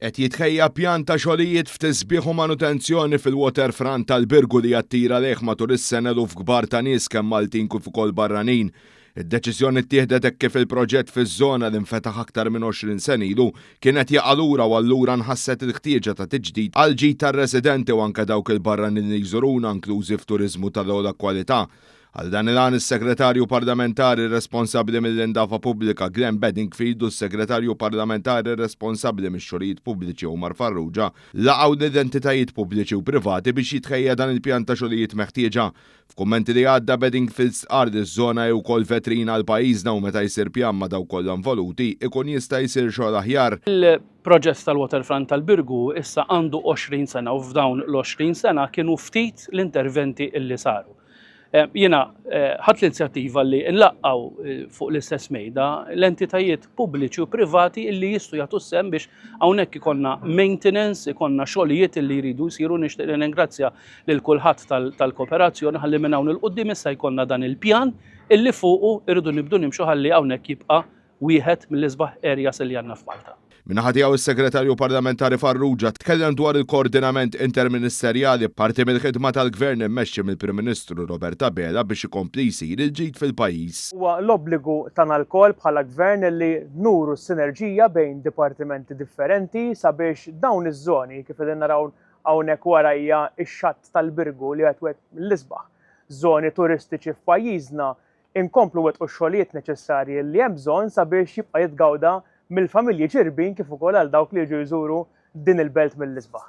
Qed jitħejja pjan ta' xogħlijiet f'tisbiħ u manutenzjoni fil-waterfront tal-Birgu li jattira lejh matul is-sena eluf kbar ta' nies kemm Maltin kif ukoll barranin. Id-deċiżjoni ttieħdet hekk kif il-proġett fiż-żona li nfetaħ aktar minn 20 sena ilu kien qed jaqa' lura u allura nħasset il-ħtieġa ta' tiġdid għall-ġid tar-residenti u anke dawk il-barranin li jżuruna inklużi f'turiżmu tal-ogħla kwalità. Għal dan il-għan is-Segretarju Parlamentari responsabbli mill-Indafa Pubblika Glenn Bedingfield u s-Segretarju Parlamentari responsabbli mix-Xogħlijiet Pubbliċi Omar Farrugia laqgħu l-entitajiet pubbliċi u privati biex jitħejja dan il-pjan ta' xogħlijiet meħtieġa. F'kummenti li għadda Bedingfield stqarr li ż-żona hi wkoll vetrina għal pajjiżna u meta jsir pjan ma' dawk kollha involuti ikun jista' jsir xogħol aħjar. Il-proġett tal-Waterfront tal-Birgu issa għandu 20 sena u f'dawn l-20 sena kienu ftit l-interventi illi saru. Jiena ħadt l-inizjattiva li nlaqqgħu fuq l-istess mejda l-entitajiet pubbliċi u privati illi jistgħu jagħtu s-sehem biex hawnhekk ikollna maintenance, ikollna xogħlijiet illi jridu jsiru. Nixtieq li ningrazzja lil kulħadd tal-kooperazzjoni ħalli minn hawn 'il quddiem issa jkollna dan il-pjan illi fuqu irridu nibdu nimxu ħalli hawnhekk jibqa' wieħed mill-isbaħ areas li għandna f'Malta. Min-naħa tiegħu s-Segretarju Parlamentari Farrugia tkellem dwar il-koordinament interministerjali, parti mill-ħidma tal-Gvern immexxi mill-Prim Ministru Robert Abela biex ikompli jsir il-ġid fil-pajjiż. Huwa l-obbligu tagħna lkoll bħala Gvern li nuru s-sinerġija bejn dipartimenti differenti sabiex dawn iż-żoni, kif qegħdin naraw hawnhekk warajja x-xatt tal-Birgu li qed wieħed mill-isbaħ żoni turistiċi f'pajjiżna, inkomplu nwettqu x-xogħlijiet neċessarji li hemm bżonn sabiex jibqa' jitgawda mill-familji Ġirbin kif ukoll għal dawk li jiġu jżuru din il-belt mill-isbaħ.